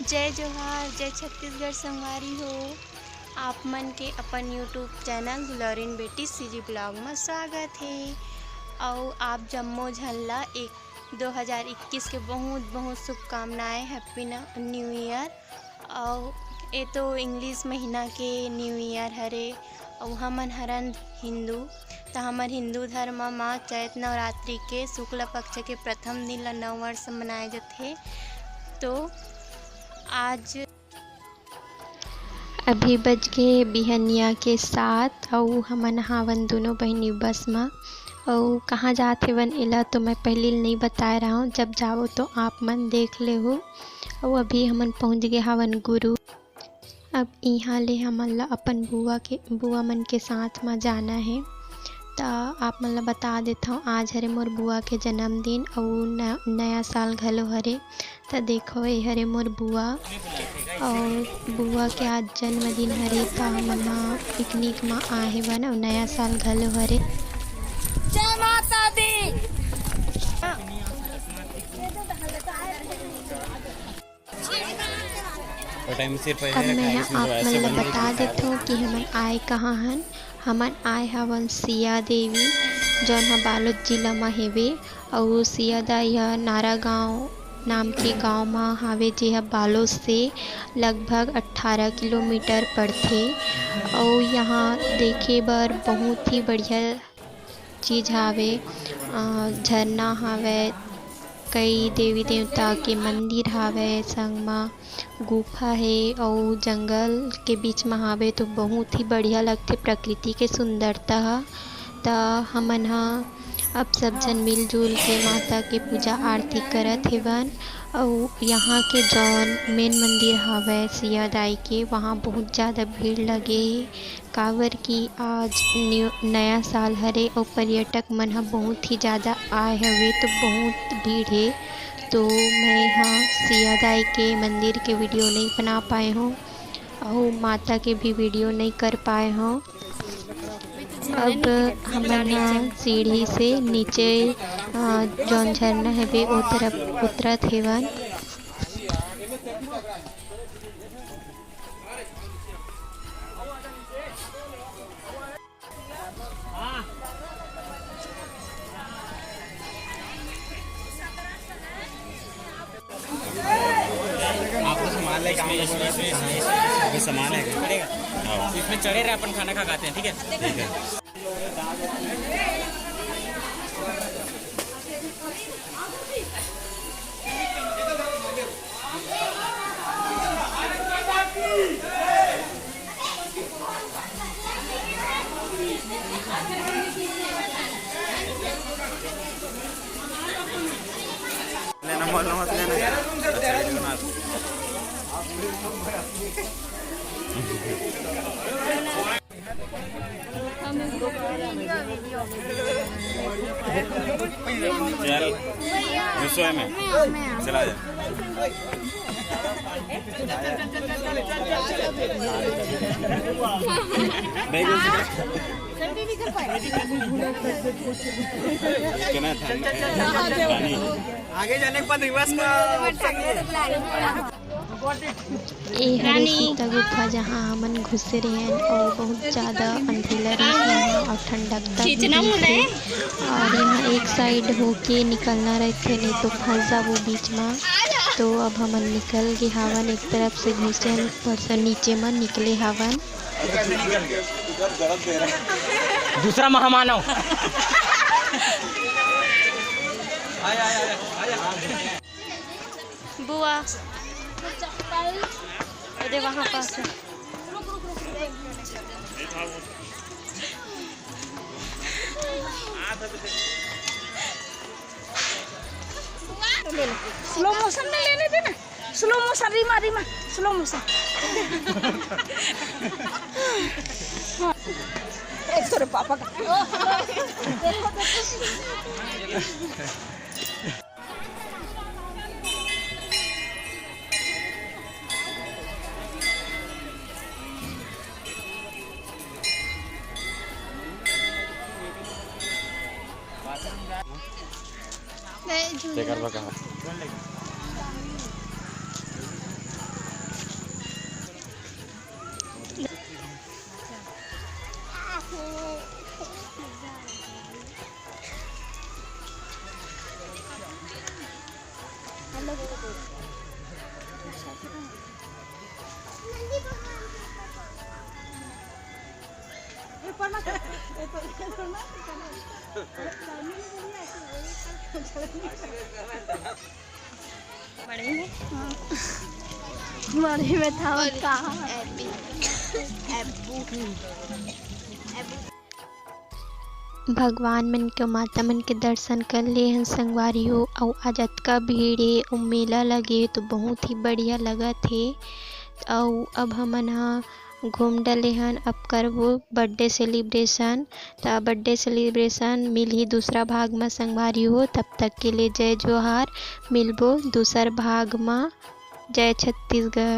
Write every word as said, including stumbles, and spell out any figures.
जय जोहार, जय छत्तीसगढ़ संगवारी हो। आप मन के अपन YouTube चैनल दुलौरिन बेटी CG ब्लॉग म स्वागत हे। अउ आप जम्मो झन ला एक दो हज़ार इक्कीस के बहुत बहुत शुभकामनाएं, हैप्पी न-, न्यू ईयर। अउ ए तो इंग्लिश महीना के न्यू ईयर हरे, अउ हमन हरन हिंदू, त हमर हिंदू धर्म म चैत नवरात्रि के शुक्ल पक्ष के प्रथम दिन ल नववर्ष मनाए जथे। तो आज अभी बज गे बिहनिया के सात, अउ हमन हावन दुनों बहिनी बस म। अउ कहाँ जात हेवन, एला तो मैं पहिली ल नइ बताए रहंव, जब जावो तो आप मन देख लेहू। अउ अभी हमन पहुँच गे हावन गुरु। अब इहाँ ले हमन ला अपन बुआ के, बुआ मन के साथ म जाना हे। त आप मन ला बता देथंव, आज हरे मोर बुआ के जन्मदिन अउ न-, नया साल घलो हरे। त देखो, ए हरे मोर बुआ, अउ बुआ के आज जन्मदिन हरे, त हमन ह पिकनिक म आए हेवन, अउ नया साल घलो हरे। जय माता दी। अब मैं ह आप मन ला बता देथों कि हमन आए कहाँ हन। हमन आए हवन सिया देवी, जौन ह बालोद जिला म हेवे, अउ सिया दाई ह नारा गांव नाम के गांव म हावे, जे ह बालोद से लगभग अट्ठारह किलोमीटर पड़थे। अउ यहाँ देखे बर बहुत ही बढ़िया चीज हावे, अ, झरना हावय, कई देवी देवता के मंदिर हावय, संग म गुफा हे अउ जंगल के बीच म हावे, तो बहुत ही बढ़िया लगथे प्रकृति के सुंदरता ह। त हमन ह अब सब झन मिलजुल के माता के पूजा आरती करत हेवन। अउ यहाँ के जौन मेन मंदिर हावय सिया दाई के, वहाँ बहुत ज़्यादा भीड़ लगे हे। काबर कि आज न्यू, नया साल हरे अउ पर्यटक मन ह बहुत ही ज़्यादा आए हवे, तो बहुत भीड़ हे। तो मैं ह सिया दाई के मंदिर के वीडियो नइ बना पाए हों अउ माता के भी वीडियो नइ कर पाए हों। अब हमन ह सीढ़ी से नीचे, अ, जौन झरना हवे, ओ तरफ उतरत हेवन। आपको सामान लेके आऊंगा, बोला था। अभी सामान है क्या? पड़ेगा। हाँ। इसमें चढ़े रहे, अपन खाना खा के आते हैं, ठीक है? ठीक है। लेना, मोल मत लेना। अच्छा, ये बना दो। चल, गुस्सो है मैं। चला जा। नहीं, गुस्सो। कहना था, नहीं। आगे जाने के बाद रिवर्स का ऑप्शन नहीं है। ए हरे सीता गुफा, जहाँ हमन घुसे रहेन अउ बहुत ज्यादा अंधेला रहिस यहाँ अउ ठंडक तक भी रहिस हे। अउ यहाँ एक साइड होके निकलना रहिथे, नहीं तो फंस जाबो बीच में। तो अब हमन निकल गे हावन, एक तरफ से घुसेन, ऊपर से नीचे में निकले हावन। दूसरा महामानव। बुआ, वो दे वहाँ पास है। स्लो मोशन में लेने दे ना, slow motion, Reema, Reema, slow motion. हाँ। एक तोरे पापा का। तेकर बर कहा। मड़ई में? हाँ। मड़ई में था, और कहाँ? भगवान मन के, माता मन के दर्शन कर ले हन संगवारी हो। अउ आज अतका भीड़ हे, अउ मेला लगे हे, तो बहुत ही बढ़िया लगत हे। अउ अब हमन ह घूम डले हन, अब करबो birthday celebration। त birthday celebration मिलही दूसरा भाग म संगवारी हो। तब तक के लिए जय जोहार, मिलबो दूसर भाग म। जय छत्तीसगढ़।